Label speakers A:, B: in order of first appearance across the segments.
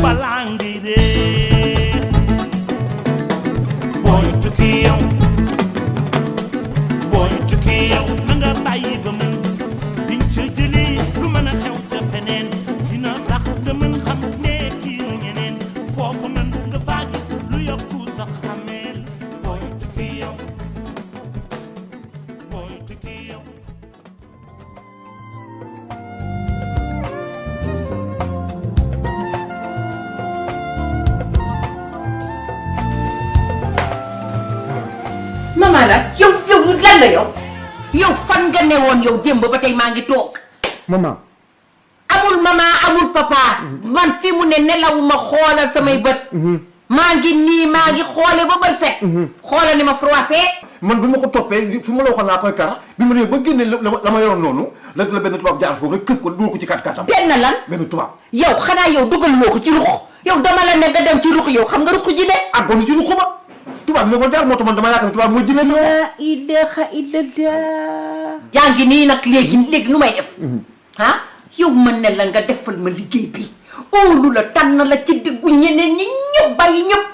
A: balaa ngay dee booy tukki yow na nga bàyyi ba mën diñ ca jëlee lu mën a xew ca feneen dina tax nga mën xam ne kii nu ñeneen foofu mën nga faa gis lu yokku sax xameel booy tukki yow
B: maman la yow lan la yow fan nga ne woon yow démb ba tey maa ngi toog.
C: maman.
B: amul maman amul papa. man fi mu ne nelawuma xoolal samay bët. maa ngi nii maa ngi xoole ba bët set. xoolal ni ma froissé.
C: man bi ma ko toppee fi ma la waxoon naa koy kara bi ma nee ba génne la ma yoroon noonu la benn tubaab jaar foofu rek këf ko dugal ko ci kat-katam.
B: benn lan
C: benn tubaab.
B: yow xanaa yow dugaluloo ko ci ruq. yow dama la ne nga dem ci ruq yow xam nga ruq ji ne.
C: ah bon ci ruq ma. tubaab bi ma fa jaar moo tax man dama yaakaar ne tubaab mooy jinne sax.
B: la ilaha illallah. jàngi nii nag léegi nu may def. ah yow mën na la nga defal ma liggéey bi óolu la tànn la ci diggu ñeneen ñi ñëpp bàyyi ñëpp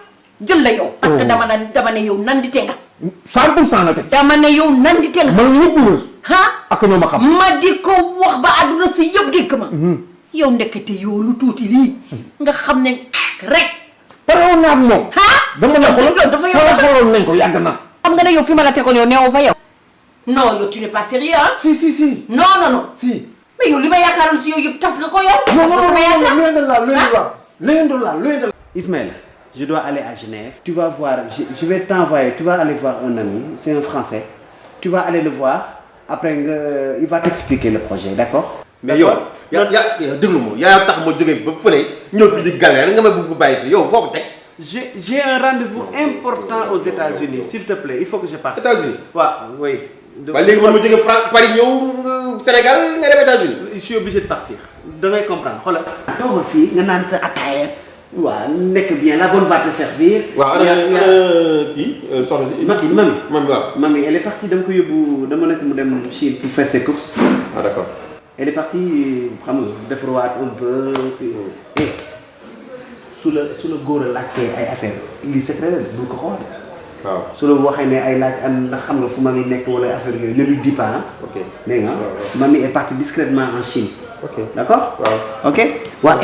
B: jël la yow. parce que dama ne yow nandite nga.
C: 100% la teg.
B: dama ne yow nandite nga.
C: man ñëpp wër.
B: ah
C: ak ñoo ma xam.
B: ma di ko wax ba àdduna si yëpp dégg ma. yow ndekete yow lu tuuti lii nga xam ne rek.
C: pare woon naa ak moom. dama la xoolal
B: dafa
C: xooloon nañ ko yàgg na.
B: xam nga ne yow fi ma la tegoon yow neewoo fa yow. non yow tu n'es pas sérieux ah.
C: si.
B: non.
C: si.
B: mais yow li ma yaakaaroon si yow yëpp tas nga ko yow.
C: non loin de là.
D: Ismaël, je dois aller à Genève. Tu vas voir, je vais t'envoyer, tu vas aller voir un ami, c'est un Français. Tu vas aller le voir, après il va t'expliquer le projet, d'accord?
E: mais yow déglu ma yaa tax ma jógee ba fële ñëw fi di galère nga ma bëgg bàyyi fi yow foo ko teg.
D: J'ai un rendez-vous important aux États-Unis, s'il te plaît, il faut que je parte.
E: États-Unis?
D: Oui.
E: Bah, léegi man ma jógee Paris ñëw Sénégal nga dem États-Unis.
D: Je suis obligé de partir. Da ngay comprendre xoolal. toogal fii nga naan sa ataaya. waaw nekk bien la bonne va te servir.
E: waaw kii soxna si.
D: Mami
E: waaw.
D: Mami elle est partie dama ko yóbbu dama nekk mu dem Chine pour faire ses courses.
E: Ah d'accord.
D: Elle est partie xam nga defarwaat un peu. et su la góor a laajtee ay affaire lii secret la bul ko xool.
E: waaw
D: su la waxee ne ay laaj ndax xam nga fu Mami nekk wala affaire yooyu ne lui dis pas.
E: ok
D: dégg nga Mami est partie discrètement en Chine.
E: ok
D: d'accord.
E: waaw
D: ok. waaw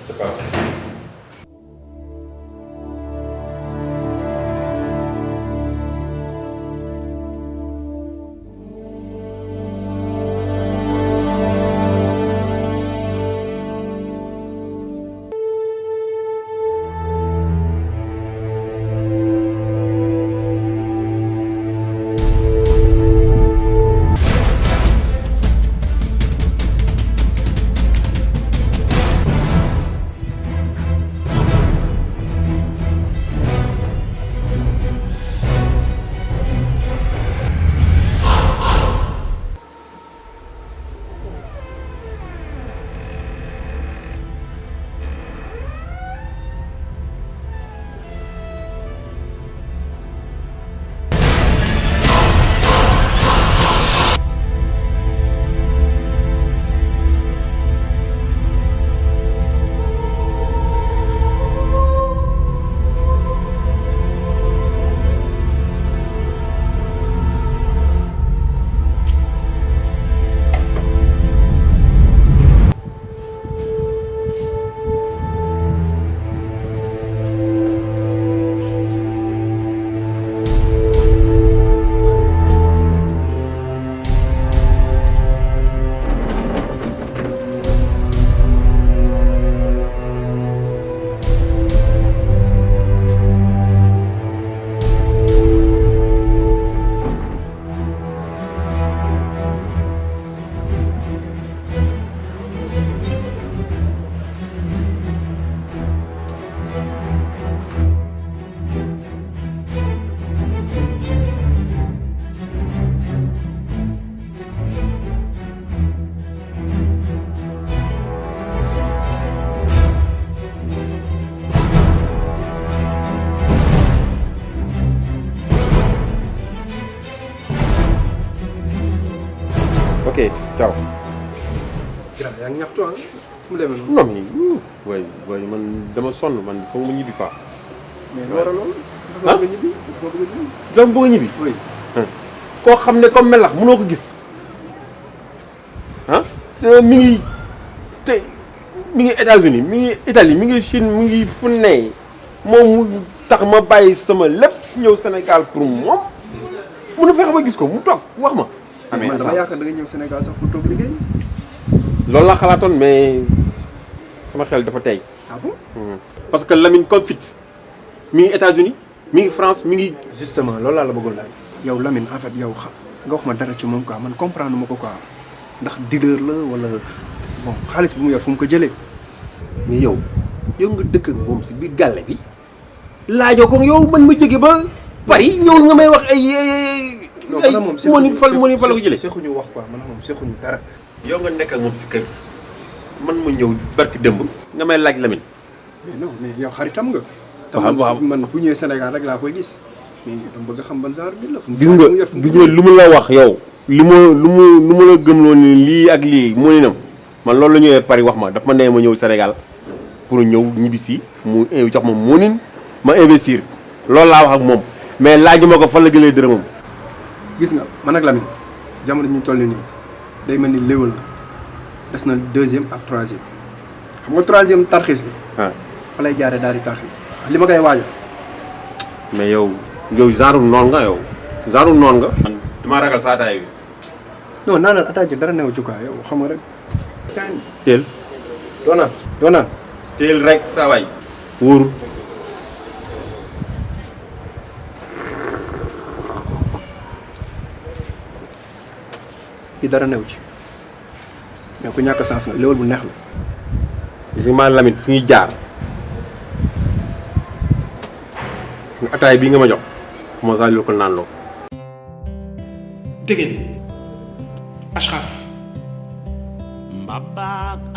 E: c'est pas.
F: Grand yaa ngi ñaxtu ah fu mu demee noonu.
E: non mais way man dama sonn man foog ma ñibbi quoi.
F: mais lu war a loolu. dafa bëgg a ñibbi dafa bëgg a ñibbi.
E: dama bëgg a ñibbi.
F: oui.
E: koo xam ne comme melax mënoo ko gis ah. mi ngi te mi ngi États-Unis mi ngi Italie mi ngi Chine mi ngi fu ne moom mu tax ma bàyyi sama lépp ñëw Sénégal pour moom mënu fexe ba gis ko mu toog wax ma.
F: mais man dama yaakaar da nga ñëw Sénégal sax pour toog liggéey.
E: loolu laa xalaatoon mais sama xel dafa tey.
F: ah bon.
E: parce que Lamine comme fit mi ngi États-Unis mi ngi France mi ngi.
F: justement loolu laa la bëggoon laaj. yow Lamine en fait yow xam nga wax ma dara ci moom quoi man comprendre ma ko quoi ndax dealer la wala bon xaalis bu mu yor fu mu ko jëlee.
E: mais yow nga dëkk ak moom si biir gàlle bi laajoo ko yow man ma jóge ba Paris ñëw nga may wax ay moo ni fal la ko jëlee.
F: seexuñu wax quoi man moom seexuñu dara.
E: yow nga nekk ak moom si kër man ma ñëw barki dëmb nga may laaj Lamine.
F: mais non mais yow xaritam nga.
E: waaw
F: man fu ñëwee Sénégal rek laa koy gis. mais dama bëgg a xam ban genre bi la.
E: gis nga lu mu la wax yow. lu ma la gëmloo ni lii ak lii moo ni nam man loolu la ñëwee Paris wax ma daf ma nee ma ñëw Sénégal pour ñëw ñibbi si mu jox ma moonin ma investir loolu laa wax ak moom mais laaj ma ko fan la jëlee dërëmam.
F: gis nga man ak Lamine jamono ñu toll nii day mel ni léwal la des na 2e ak 3e xam nga 3e tarxiis la. fa lay jaaree daal di tarxiis li ma koy waajal.
E: mais yow genre noon nga yow genre noon nga. man damaa ragal saa taay bi.
F: non naanal attaque dara newu ci quoi yow xam nga rek.
E: teel.
F: doo naan.
E: teel rek saa waay. wóorul.
F: bi dara newu ci mais ku ñàkk sens nga léwal bu neex la.
E: gis nga maa Lamine fu ñuy jaar ataay bii nga ma jox moo saa ko naan loo.
G: dégg ngeen Ashraf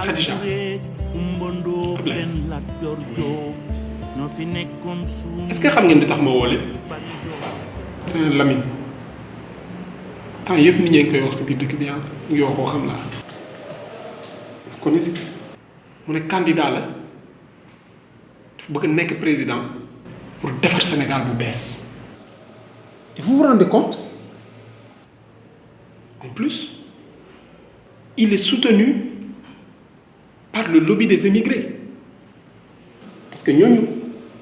G: Khadija est-ce que xam ngeen di tax ma woo leen c'est Lamine temps yëpp nit ñee ngi koy wax si biir dëkk bi ah ngi wax koo xam laa vous connaissez mu ne candidat la dafa bëgg nekk président pour defar Sénégal bu bees et vous vous rendez compte en plus il est soutenu par le lobby des émigrés parce que ñooñu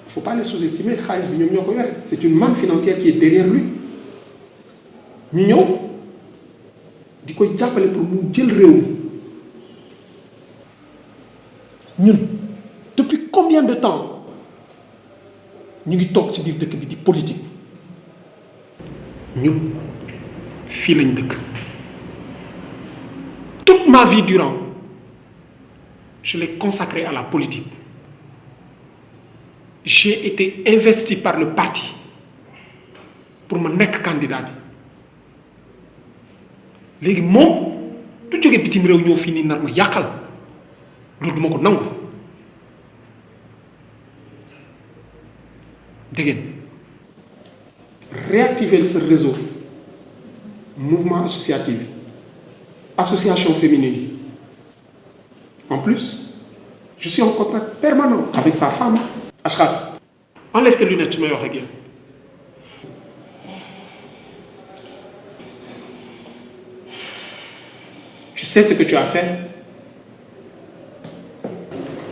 G: faut pas les sous-estimer xaalis bi ñoom ñoo ko yore c'est une manne financière qui est derrière lui ñu ñëw di koy jàppale pour mu jël réew mi ñun depuis combien de temps ñu ngi toog ci biir dëkk bi di politique ñun fii lañ dëkk toute ma vie durant je l'ai consacrée à la politique j'ai été investi par le parti pour ma nekk candidat bi léegi moom du jóge bitim réew ñëw fii nii nar ma yàqal loolu duma ko nangu dégg ngeen réactiver ce réseau mouvement associatif association féminine en plus je suis en contact permanent avec sa femme Ashraf enlève tes lunettes su may wax ak yéen je sais ce que tu as fait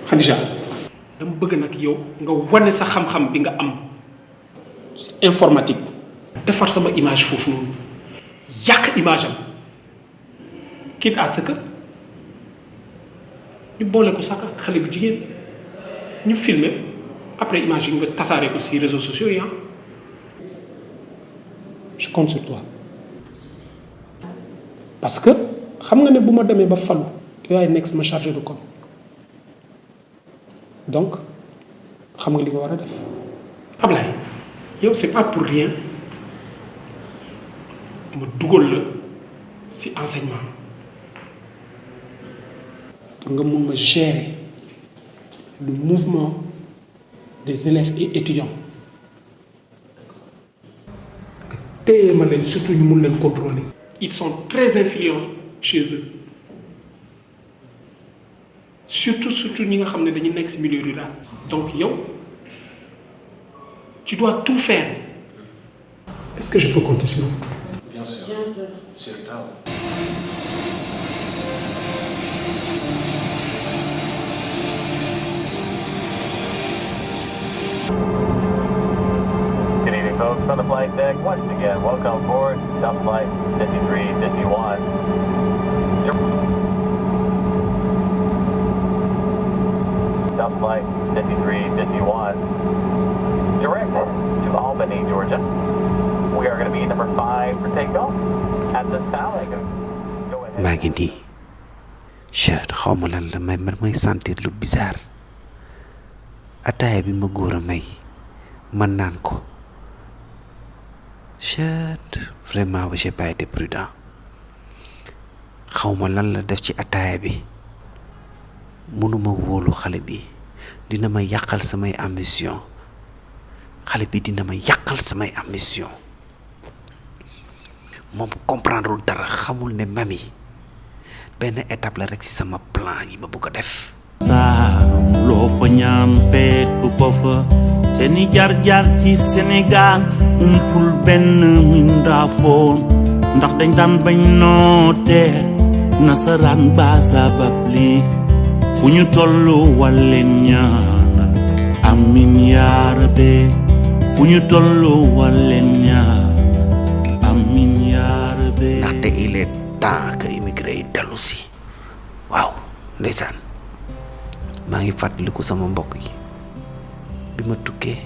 G: Khadija dama bëgg nag yow nga wane sa xam-xam bi nga am c'est informatique defar sama image foofu noonu yàq image am quitte à ce que ñu boole ko sax ak xale bu jigéen ñu filmer après image yi nga tasaare ko ci réseaux sociaux yi je compte sur toi parce que xam nga ne bu ma demee ba falu yow yaay nekk sama chargé de com donc xam nga li nga war a def Ablaye yow c'est pas pour rien ma dugal la ci enseignement pour nga mun ma gérer le mouvement des élèves et étudiants téye ma leen surtout ñu mun leen contrôler ils sont très influents chez eux surtout ñi nga xam ne dañu nekk ci milieu rural donc yow tu dois tout faire. Est-ce que je peux compter sur vous?
H: Bien sûr. Sur le tas.
I: Good evening, folks. On the flight deck, once again, welcome aboard Top Flight 5351. Top Flight 5351. Direct to Albany, Georgia. We are going to be number 5 for takeoff. At this time, I can go ahead.
J: maa ngi nii chet xaw ma lan la may sentir lu bizarre ataaya bi ma góor a may man naan ko chet vraiment j'ai pas été prudent xaw ma lan la def ci ataaya bi mënuma wóolu xale bi dina ma yàqal samay ambition xale bi dina ma yàqal samay ambition moom comprendre dara xamul ne mami benn étape la rek ci sama plan yi ma bëgg a def.
A: Saalum loo fa ñaan fekk ko fa seeni jaar-jaar ci Sénégal umpul benn mindaafoon ndax dañ daan bañ nooteel nasaraan ba sabab lii fu ñu tollu walleen ñaanal amin yaa rabbi fu ñu tollu walleen ñaanal amin yaa rabbi.
J: ndaxte il est temps que immigré yi dellu si waaw ndeysaan maa ngi fàttaliku sama mbokk yi bi ma tukkee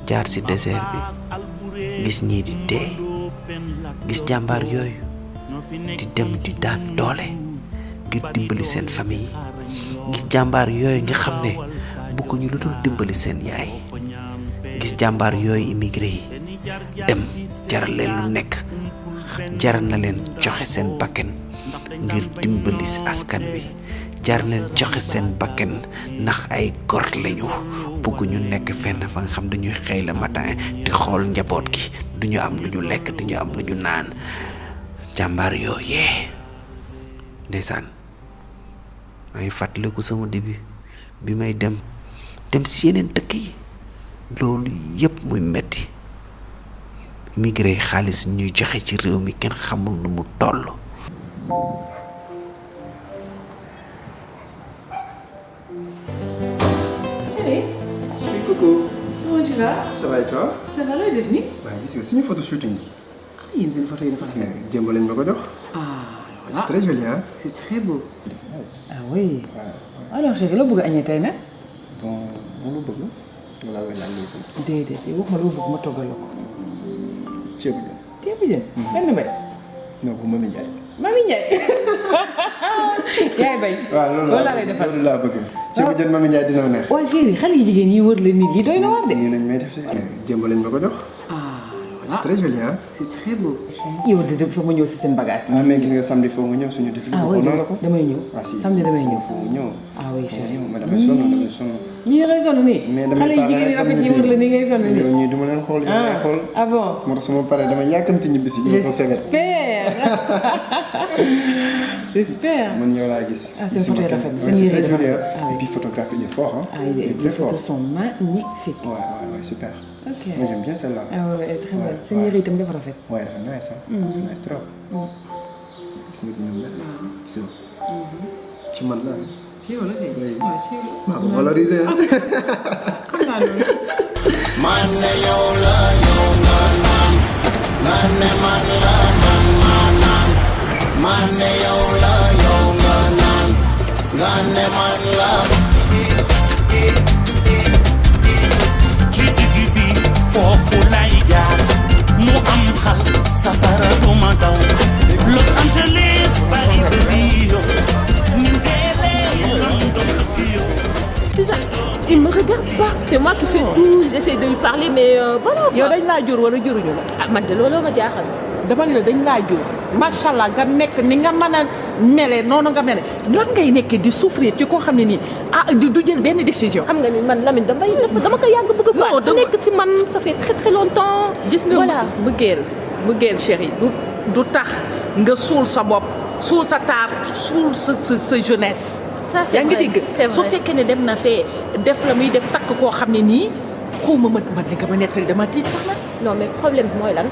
J: jaar ci désert bi gis ñii di dee gis jàmbaar yooyu di dem di daan doole ngir dimbali seen famille gis jàmbaar yooyu nga xam ne bëgguñu lu dul dimbali seen yaay gis jàmbaar yooyu immigré yi dem jaral leen lu nekk jaral na leen joxe seen bakken ngir dimbali si askan wi jar leen joxe seen bakken ndax ay gor lañu bëgguñu nekk fenn fa nga xam dañuy xëy le matin di xool njaboot gi duñu am lu ñu lekk duñu am lu ñu naan jàmbaar yooyee ndeysaan may fàttaliku sama début bi may dem si yeneen dëkk yi loolu yépp muy metti immigré xaalis ñuy joxe ci réew mi kenn xamul nu mu toll.
K: Coucou. Comment tu vas?
F: Ça va et toi?
K: Ça va looy def nii.
F: waaw gis nga suñu photo shooting bi.
K: yéen seen photo yi dafa rafet.
F: démb lañ ma ko jox. c'est très joli hein.
K: C'est très beau. Ah oui. Alors chérie la bëgg a añee tey nag.
F: bon lu bëgg. wala wala lu bëgg.
K: déedéet wax ma lu bëgg ma toggal la ko.
F: ceebu jën.
K: ceebu jën. benn bay.
F: non bu Mami Ndiaye.
K: Mami Ndiaye. yaay bay.
F: waaw loolu
K: laa lay defal
F: loolu laa bëgg. ceebu jën Mami Ndiaye dina ma neex.
K: waaw chérie xale yu jigéen yi wër la nit yi doy na waar de.
F: nii lañ may def si. démb lañ ma ko jox. c'est très joli hein.
K: C'est très beau. yow de foog nga ñëw si seen bagage yi.
F: mais gis nga samedi foog nga ñëw suñu défi.
K: oui damay ñëw.
F: si
K: samedi damay ñëw.
F: foog nga ñëw.
K: Oui chérie.
F: ma damay sonn.
K: ñii ngay sonn nii.
F: mais damay
K: xale yu jigéen yi rafet yi wër la nii ngay sonn nii.
F: ñii duma leen xool. xool
K: ah bon.
F: moo tax su ma paree damay yàkkamti ñibbi si.
K: J'espère.
F: man yow laa gis.
K: seen photo yi rafet na seen yére yi rafet na.
F: Et puis photographe il est fort hein.
K: Les photos sont magnifiques.
F: Ouais, super.
K: Ok.
F: Moi j'aime bien celle-là.
K: Ouais, elle est très belle. seen yére itam dafa rafet.
F: Ouais, dafa nice hein. Dafa nice trop. Gis nga bi ñu mel. Gis nga. Ci man la.
K: Ci yow la de.
F: waaw
K: ci yow.
F: maa ko valoriser hein.
K: Xam naa loolu.
J: man ne yow la yow nga naan nga ne man la man maa naan man ne yow la yow nga naan nga ne man la.
A: ci digg bi foofu lay jaar mu am xal safara du ma daw Los Angeles Paris Rio New Delhi London Tokyo.
L: Il me regarde pas. C'est moi qui fais tout, j'essaie de lui parler mais voilà.
M: yow dañ laa jur wala juruñu la.
L: ah man de looloo ma jaaxal.
M: dama ne dañ laa jur macha allah nga nekk ni nga mën a mele noonu nga mele lan ngay nekk di souffrir ci koo xam ne nii du jël benn décision.
L: xam nga ni man Lamine dama ko yàgg bëgg quoi. da nekk ci man ça fait très très longtemps.
M: gis nga
L: voilà
M: bëggeel chérie du tax nga suul sa bopp suul sa taar suul sa jeunesse. ça c'est yaa ngi dégg su fekkee ne dem na fee def la muy def takk koo xam ne nii xawma man li nga ma nettali dama tiit sax nag.
L: non mais problème bi mooy lan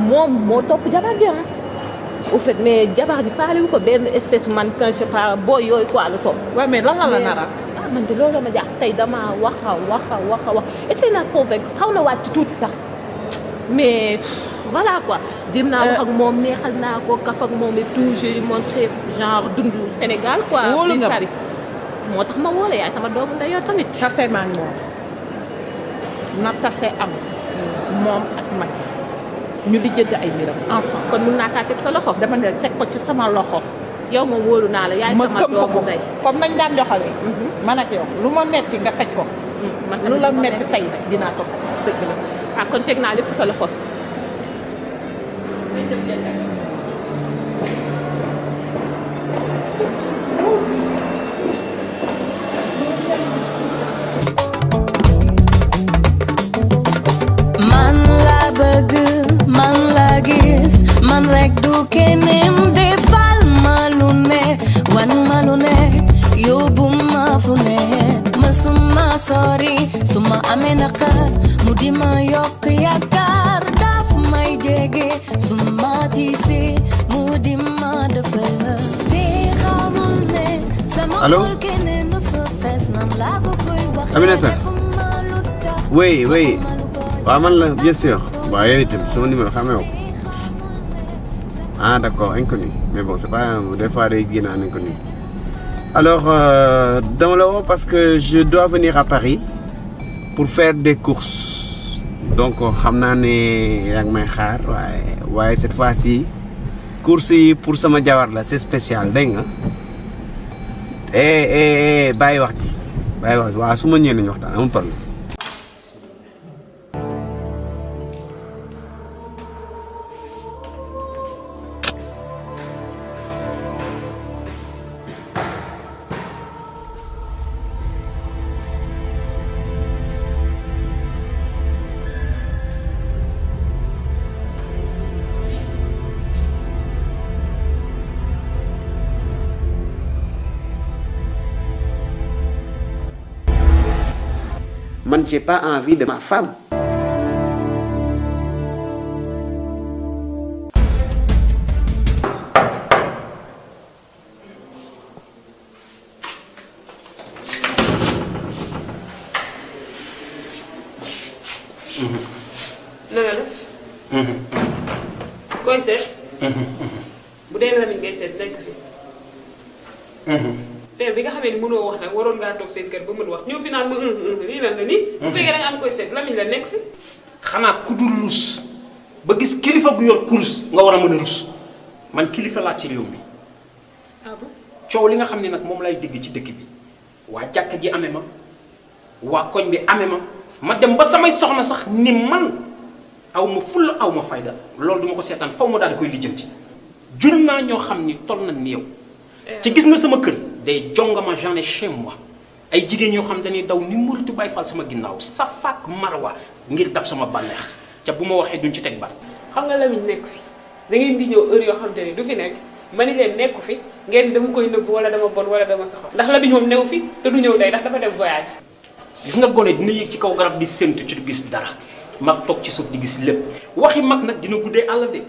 L: moom moo topp jabar ji au fait mais jabar ji faale wu ko benn espèce man je sais pas booy yooyu quoi la topp.
M: waaw mais lan la nara.
L: man de loolu la ma jaax tey damaa wax essayé naa convaincre xaw na wàcc tuuti sax mais voilà quoi. dim naa wax ak moom neexal naa ko kaf ak moom et tout je lui montré genre dundu Sénégal quoi.
M: wóolu nga
L: Paris moo tax ma wóole yaay sama doomu ndey yow tamit.
M: tase maa ngi moom na tase am moom ak man ñu lijjanti ay mbiram ensemble.
L: kon mun naa kaa teg sa loxo.
M: dama ne teg ko ci sama loxo.
L: yow moom wóolu naa la yaay sama doomu ndey
M: comme nañ daan joxalee. man ak yow lu ma metti nga faj ko. lu la metti tey dinaa ko faj.
L: dëgg la ah kon teg naa lépp sa loxo.
N: man la bëgg man la gis man rek du keneen defal ma lu ne wan ma lu ne yóbbu ma fu ne mësuma sori su ma amee naqar mu di ma yokk yaakaar daf may jege su ma tiisee mu di ma defal di xamul ne sama xol keneen dafa fees nan laa ko koy wax.
J: Aminata oui waaw man la bien sûr waaw yooyu itam sama numéro xamee ko ah d'accord inconnu mais bon c'est pas des fois day génn en inconnu alors dama la woo parce que je dois venir à Paris pour faire des courses donc xam naa ne yaa ngi may xaar waaye cette fois-ci courses yi pour sama jabar la c'est spécial dégg nga bàyyi wax ji waaw su ma ñëwee nañu waxtaan amul problème. Man, j'ai pas envie de ma femme.
O: nanga def. koy seet. bu dee Lamine ngay seet nekk fi. père bi nga xamee ni mënoo wax nag waroon ngaa toog seen kër ba mën wax ñëw fi naan ma lii lan la nii. bu fekkee da nga am koy seet Lamine la nekk fi.
H: xanaa ku dul rus ba gis kilifa gu yor kurus nga war a mën a rus man kilifa laa ci réew mi.
O: ah bon
H: coow li nga xam ne nag moom lay dégg ci dëkk bi waa jàkka ji amee ma waa koñ bi amee ma dem ba samay soxna sax ni man aw ma fulla aw ma fayda loolu duma ko seetaan faw ma daal di koy lijjanti jur naa ñoo xam ni toll na ni yow. ci gis nga sama kër day jongama j'en ai chez moi ay jigéen ñoo xam dañuy daw ni muritu Baay Faal sama ginnaaw safaak marwa ngir dab sama bànneex ca bu ma waxee duñ ci teg baat.
O: xam nga Lamine nekk fi da ngeen di ñëw heure yoo xam te ne du fi nekk ma ni leen nekku fi ngeen dama koy nëbb wala dama bon wala dama soxor ndax Lamine moom new fi te du ñëw tey ndax dafa dem voyage.
H: gis nga gone dina yéeg ci kaw garab di séntu ci du gis dara mag toog ci suuf di gis lépp waxi mag nag dina guddee àll de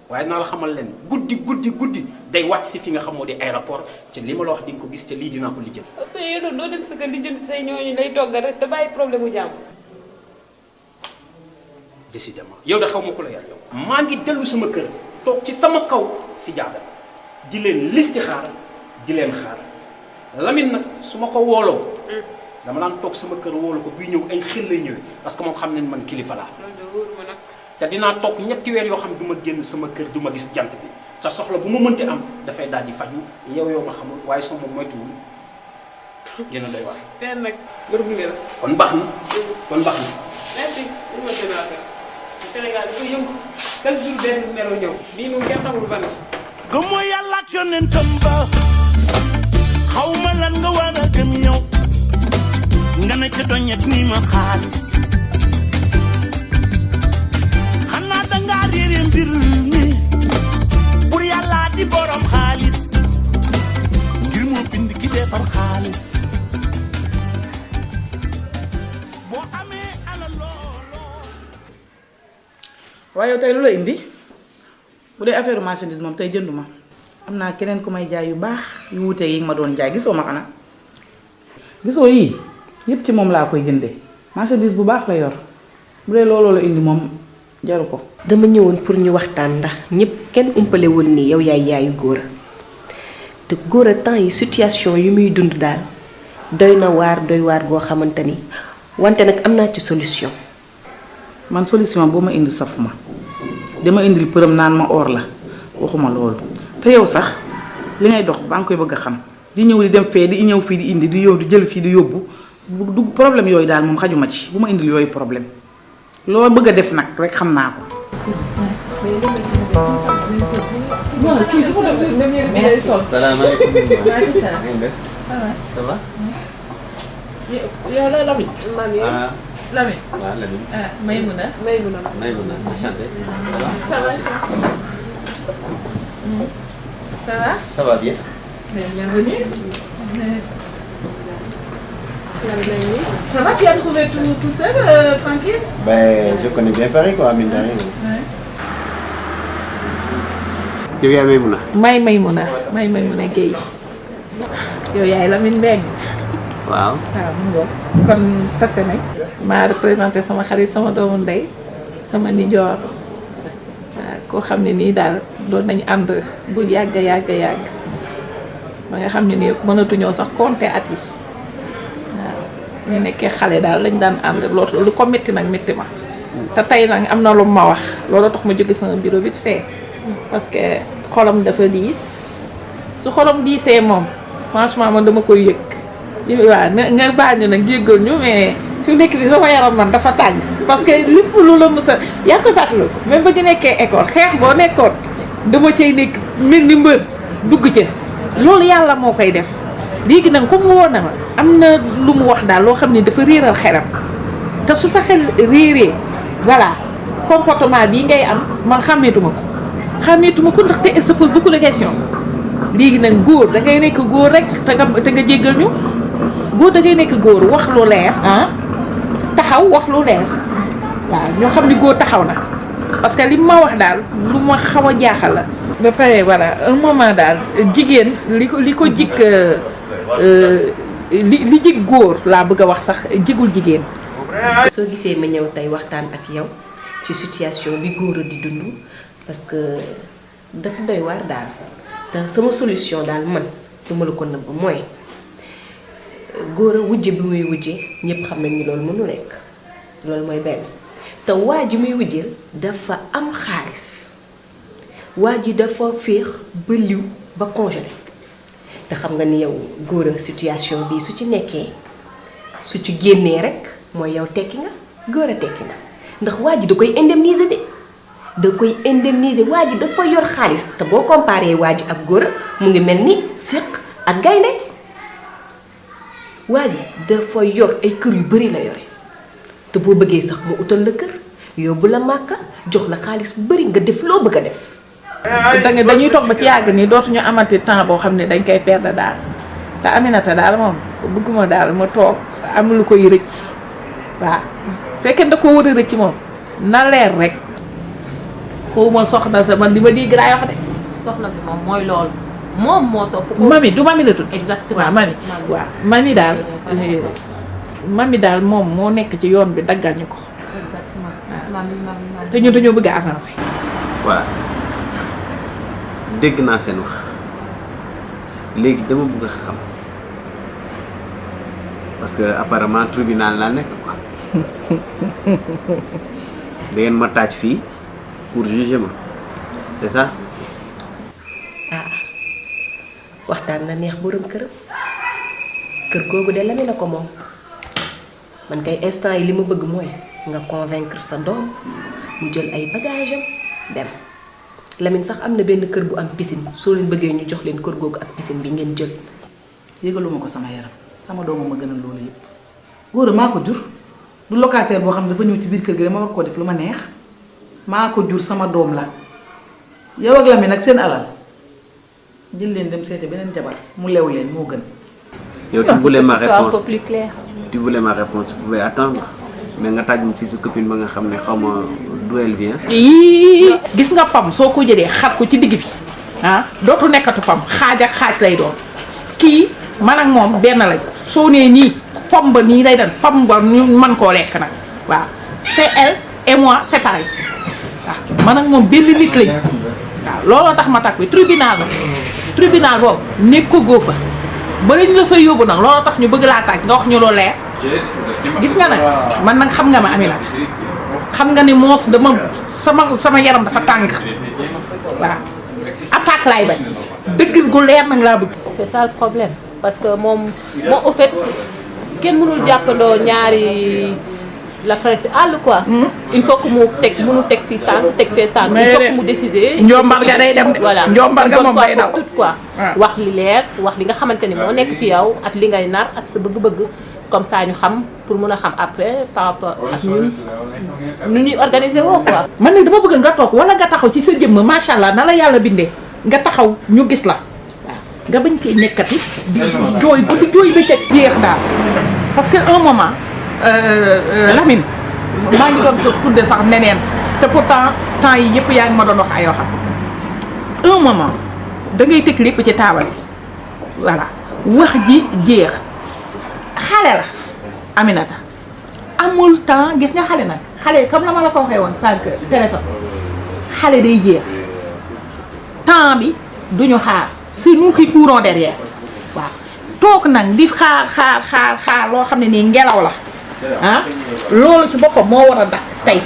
H: waaye naa la xamal leen guddi day wàcc si fi nga xam moo di aéroport ci li ma la wax di nga ko gis te lii dinaa ko lijjanti.
O: yow doon doo dem sa kër lijjanti say ñooñu lay togg rek te bàyyi problème mu jàmm.
H: décidément yow de xaw ma ko la yar yow. maa ngi dellu sama kër toog ci sama kaw si jaada di leen listixaar di leen xaar Lamine nag su ma ko wooloo. dama daan toog sama kër woolu ko buy ñëw ay xel lay ñëwee parce que moom xam nañ man kilifa laa.
O: loolu de wóoruma nag.
H: te dinaa toog ñetti weer yoo xam du ma génn sama kër du ma gis jant bi te soxla bu ma mënti am dafay daal di faju yow ma xamul waaye soo moom moytuwul gën a doy waar.
O: teel nag bërëb nga la.
H: kon baax na kon baax na.
O: merci li ma gën a affaire Sénégal dafa yëngu chaque jour benn melo ñëw bii moom kenn xamul ban la.
A: gëmoo yàlla ak yonentam ba xaw ma lan nga war a gëm yow nga ne ca doñet ni ma xaalis xanaa dangaa réere mbir mi bur yàlla di borom xaalis ngir moo bind ki defar xaalis
K: waaye yow tey lu la indi bu dee affaire marchandise moom tey jënduma am naa keneen ku may jaay yu baax yu wuute yi ma doon jaay gisoo ma xanaa gisoo yii yëpp ci moom laa koy jëndee marchandise bu baax la yor bu dee looloo la indi moom jaru ko.
P: dama ñëwoon pour ñu waxtaan ndax ñëpp kenn umpalewul ni yow yaay yaayu Gora te Gora temps yi situation yu muy dund daal doy waar goo xamante ni wante nag am naa ci solution.
K: man solution boo ma indi safuma dama indil përëm naan ma or la waxuma loolu te yow sax li ngay dox baa ngi koy bëgg a xam di ñëw di dem fee di ñëw fii di indi di yow di jël fii di yóbbu du problème yooyu daal moom xajuma ci bu ma indil yooyu problème loo bëgg a def nag rek xam naa ko.
D: salaamaaleykum. ça va.
L: yow la Lamine.
D: ah.
L: Lamine.
D: waaw Lamine.
L: ah Maymouna.
D: Maymouna enchanté. ça va.
L: Ça va.
D: ça va bien.
L: Bienvenue. Ça va, tu as trouvé tout seul, tranquille?
E: Ben, je connais bien Paris, quoi, mine de rien.
L: Ouais.
E: Tu viens Maymouna?
M: Maymouna Gueye. yow yaay Lamine Mbengue.
E: waaw.
M: waaw mu ngoog kon tase nañ. maa représenté sama xarit sama doomu ndey sama nijoor waaw koo xam ne nii daal doon nañ ànd bu yàgg ba nga xam ne nii mënatuñoo sax compter at yi waaw ñu nekkee xale daal lañ daan ànd loolu lu ko métti nag métti ma te tey nag am na lu ma wax loolu tax ma jóge sama bureau vite fait parce que xolam dafa diis su xolam diisee moom franchement man dama koy yëg waaw nga baal ñu nag jéggal ñu mais fi mu nekk nii sama yaram man dafa tàng parce que lépp lu la mës a yaa ngi koy fàttaliku même ba ñu nekkee école xeex boo nekkoon dama cay nekk mel ni mbër dugg ca loolu yàlla moo koy def léegi nag comme woo na ma am na lu mu wax daal loo xam ne dafa réeral xelam te su sa xel réeree voilà comportement bii ngay am man xàmmeetuma ko ndax te elle se pose beaucoup de questions léegi nag góor da ngay nekk góor rek te nga jéggal ñu góor da ngay nekk góor wax lu leer taxaw wax lu leer waaw ñoo xam ni góor taxaw na parce que li ma wax daal lu ma xaw a jaaxal la. ba pare voilà un moment daal jigéen li ko jik li jig góor laa bëgg a wax sax jigul jigéen.
P: soo gisee ma ñëw tey waxtaan ak yow ci situation bi Gora di dund parce que dafa doy waar daal te sama solution daal man duma la ko nëbb mooy Gora wujje bi muy wujje ñëpp xam nañ ni loolu mënu nekk loolu mooy benn te waa ji muy wujjeel dafa am xaalis waa ji dafa féex ba liw ba congelé te xam nga ni yow Gora situation bi su ci nekkee su ci génnee rek mooy yow tekki nga Gora tekki na ndax waa ji da koy indemniser waa ji dafa yor xaalis te boo comparé waa ji ak Gora mu ngi mel ni siq ak gaynde waa ji dafa yor ay kër yu bari la yore te boo bëggee sax mu utal la kër yóbbu la màkka jox la xaalis bu bari nga def loo bëgg a def.
M: dañuy toog ba ci yàgg nii dootuñu amati temps boo xam ne dañ koy perdre daal te Aminata daal moom bëgguma daal ma toog am lu koy rëcc waaw fekkee da ko war a rëcc moom na leer rek xawma soxna sa man li ma dégg laay wax de.
L: soxna bi moom mooy loolu moom moo topp.
M: mami du mami la tudd.
L: exactement
M: waaw mami waaw mami daal moom moo nekk ci yoon bi daggal ñu ko.
L: exactement mami.
M: te ñu dañoo bëgg a avancer.
D: voilà dégg naa seen wax léegi dama bëgg a xam parce que apparemment tribunal laa nekk quoi da ngeen ma taaj fii pour juger ma c'est ça.
P: waxtaan na neex borom kër googu de Lamine la ko moom man kay instant yi li ma bëgg mooy nga convaincre sa doom mu jël ay bagage am dem Lamine sax am na benn kër bu am piscine soo leen bëggee ñu jox leen kër googu ak piscine bi ngeen jël.
K: yëgaluma ko sama yaram sama doomam ma gënal loolu yëpp Gora maa ko jur du locataire boo xam ne dafa ñëw ci biir kër gi rek ma war koo def lu ma neex maa ko jur sama doom la yow ak Lamine nag seen alal jël leen dem seete beneen jabar mu lew leen moo gën.
D: yow tu voulais ma réponse
L: un peu plus clair.
D: tu voulais ma réponse tu pouvais attendre mais nga taaj ma fii sa copine ba nga xam ne xaw ma d'où elle vient.
K: ii gis nga pam soo ko jëlee xar ko ci digg bi ah dootu nekkatu pam xaaj ak xaaj lay doon kii man ak moom benn lañ soo nee nii pom ba nii lay doon pam ba ñu mën koo lekk nag waaw c'est elle et moi c'est pareil waaw man ak moom benn nit lañ waaw looloo tax ma takk bi tribunal boobu nekk ko góo fa ba lañ la fay yóbbu nag looloo tax ñu bëgg laa tàgg nga wax ñu loo leer gis nga nag man nag xam nga ma Amina xam nga ni moos dama sama yaram dafa tàng waaw attaque laay bañ dëgg gu leer nag laa bëgg.
L: c'est ça le problème parce que moom au fait kenn mënul jàppandoo ñaari la presse àll quoi. il faut que mu teg mënu teg fii tànk teg fee tànk. il faut que mu décider.
K: njombar ga day dem de
L: voilà
K: njombar ga moom day daw
L: tout quoi. wax li leer wax li nga xamante ni moo nekk ci yow ak li ngay nar ak sa bëgg-bëgg comme ça ñu xam pour mën a xam après par rapport ak ñun nu ñuy organiser woo quoi.
K: man ni dama bëgg nga toog wala nga taxaw ci sa jëmm macha allah na la yàlla bindee nga taxaw ñu gis la waaw nga bañ fee nekkati di jooy guddi jooy bëccëg jeex daal parce que un moment Lamine maa ngi doon tudde sax neneen te pourtant temps yi yëpp yaa ngi ma doon wax ay waxam un moment da ngay teg lépp ci taabal bi voilà wax ji jeex xale la Aminata amul temps gis nga xale nag xale comme la ma la ko waxee woon sànq téléphone xale day jeex temps bi duñu xaar c'est nous qui courons derrière waaw toog nag di xaar loo xam ne nii ngelaw la ah loolu ci boppam moo war a dakk tey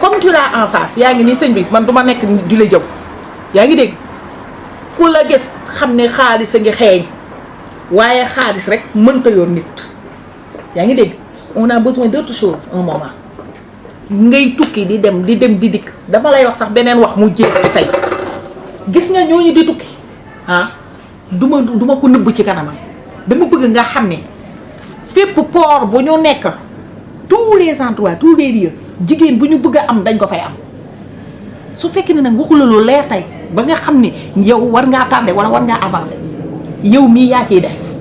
K: comme tu l'as en face yaa ngi nii sëñ bi man du ma nekk di la jëw yaa ngi dégg ku la gis xam ne xaalis a ngi xeeñ waaye xaalis rek mënta yoon nit yaa ngi dégg on a besoin d'autre chose un moment ngay tukki di dem di dikk dama lay wax sax beneen wax mu jeex ci tey gis nga ñooñu di tukki ah duma ko nëbb ci kanamam dama bëgg nga xam ne fépp port bu ñu nekk tous les endroits tous les lieux jigéen bu ñu bëgg a am dañ ko fay am su fekkee ne nag waxu la lu leer tey ba nga xam ne yow war ngaa tardé wala war ngaa avancé yow mii yaa ciy des.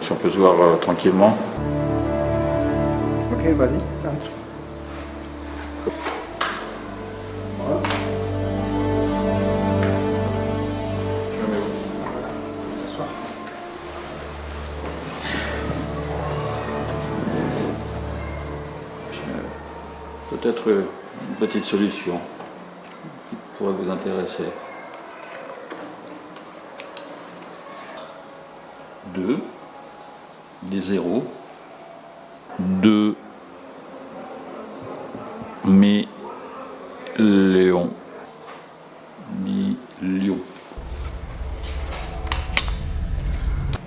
Q: Si on peut se voir tranquillement.
F: Ok, vas-y, entre. S'asseoir.
Q: Peut-être une petite solution qui pourrait vous intéresser. 2, des zéros, 2 millions.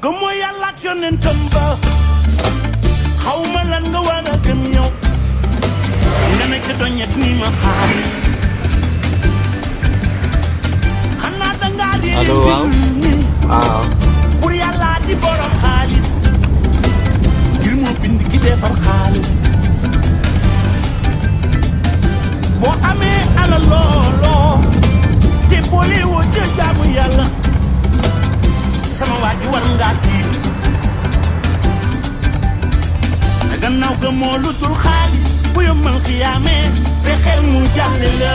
A: gëmoo yàlla ak yonentam ba xaw ma lan nga war a gëm yow nga ne ca doñet ni ma xaar xanaa dangaa di
J: allo waaw waaw
A: pour yàlla di borom xaalis ngir moo bind ki defar xaalis boo amee ala looloo te boole woo ca jaamu yàlla sama waa ji war ngaa tiit te gannaaw ga moo lu dul xaalis bu yombal xiyaamee fexeel mu jàlle la